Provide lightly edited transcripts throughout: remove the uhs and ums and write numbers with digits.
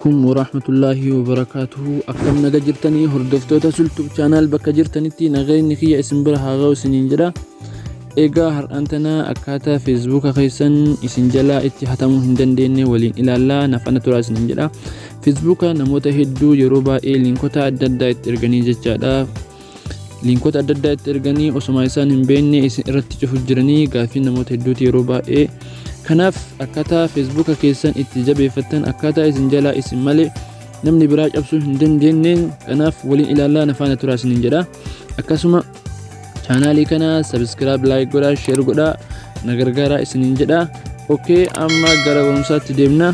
Alaikum warahmatullaahi wabarakaatuhu. Akkam naga jirtanii hordoftoota Sultub Channel? Bakka jirtanitti nageenyi kiyya isin bira haa ga'u isiniin jedha. Egaa har'aan tana akkaataa Feesbuuka keessan isin jalaa itti hatamuu hin dandeenye waliin ilaallaa, nafana turaa isiniin jedha. Feesbuuka namoota hedduu yeroo baay'ee liinkota adda addaa itti erganii jechaadha. Liinkota adda addaa itti erganii osuma isaan hin beekne isin irratti cufu jiranii, gaaffii namoota hedduuti yeroo baay'ee. Kanaaf akkaataa Feesbuuka keessan itti jabeeffattan, akkaataa isin jalaa isin malee namni biraa cabsuu hin dandeenye, kanaaf waliin ilaallaa, nafaana turaa isiniin jedha. Akkasuma chaanaalii kana subscribe, like godhaa, share godhaa, na gargaaraa isiniin jedha. Okay, amma gara barumsaatti deemna.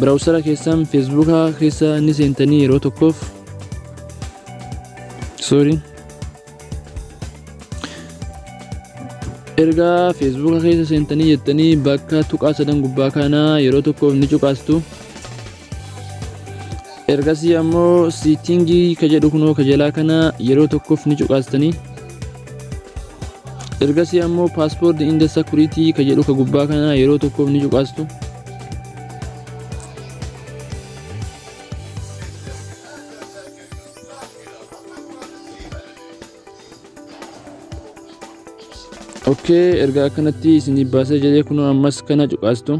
Browsera keessan Feesbuuka keessa ni seentanii yeroo tokkoof, sorry, erga Feesbuuka keessa seentanii jettanii bakka tuqaa sadan gubbaa kana yeroo tokkoof ni cuqaastu. Ergasii ammoo setting ka jedhu kunoo ka jalaa kana yeroo tokkoof ni cuqaastanii. Ergasii ammoo password and security ka jedhu ka gubbaa kana yeroo tokkoof ni cuqaastu. Okay, erga akkanatti isinii baasee jedhee kunoo ammas kana cuqaastu.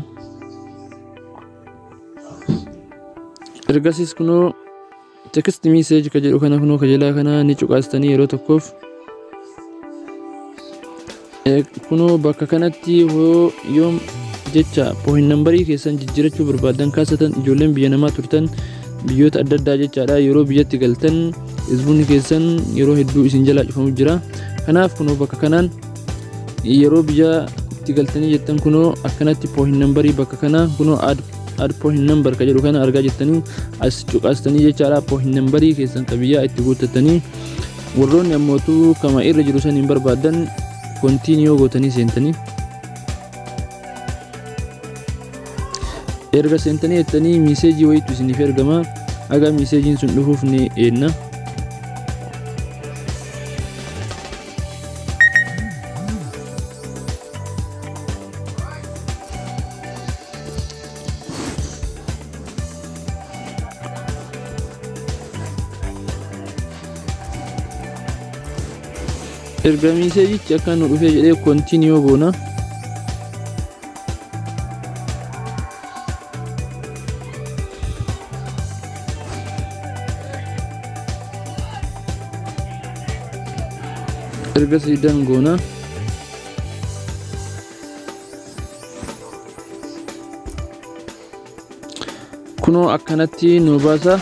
Ergasiis kunoo text message ka jedhu kana kunoo ka jalaa kana ni cuqaastanii yeroo tokkoof. Kunoo bakka kanatti hoo yoom jecha phone numberii keessan jijjiirachuu barbaadan, kaasatan ijoolleen biyya namaa turtan, biyyoota adda addaa jechaadha, yeroo biyyatti galtan Feesbuukni keessan yeroo hedduu isin jalaa cufamu jira. Kanaaf kunoo bakka kanaan yeroo biyya itti galtanii jettan kunoo akkanatti phone numberii bakka kana kunoo add phone number ka jedhu kana argaa jirtanii, as cuqaastanii jechaadha. Phone numberii keessan ka biyyaa itti guuttatanii, warroonni ammootu kama irra jiru san hin barbaadan, continue gootanii seentanii. Erga seentanii jettanii messageii wayiitu isiniif ergama. Haga messageiin sun dhufuuf ni eenna. Erga messageichi akka nu dhufee jedhee continue goona. Ergasii done goona. Kunoo akkanatti nu baasa.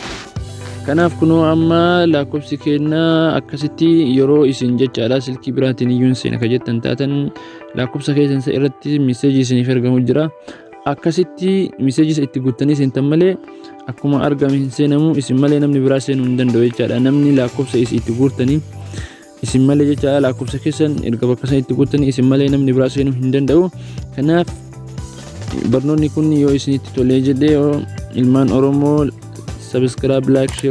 Kanaaf kunoo amma lakkoofsi keenna akkasitti yeroo isin jechaadha silkii biraatiin iyyuu hin seena ka jettan taatan, lakkoofsa keessan irratti messageii isiniif ergamu jira. Akkasitti messageii isa itti guuttanii seentan malee akkuma argame hin seenamu. Isin malee namni biraa seenuu hin danda'u jechaadha. Namni lakkoofsa isin itti guurtanii isin malee jechaadha, lakkoofsa keessan erga bakka san itti guuttanii isin malee namni biraa seenuu hin danda'u. Kanaaf barnoonni kun yoo isinitti tolee jedhee, ilmaan Oromoo, subscribe, like, share.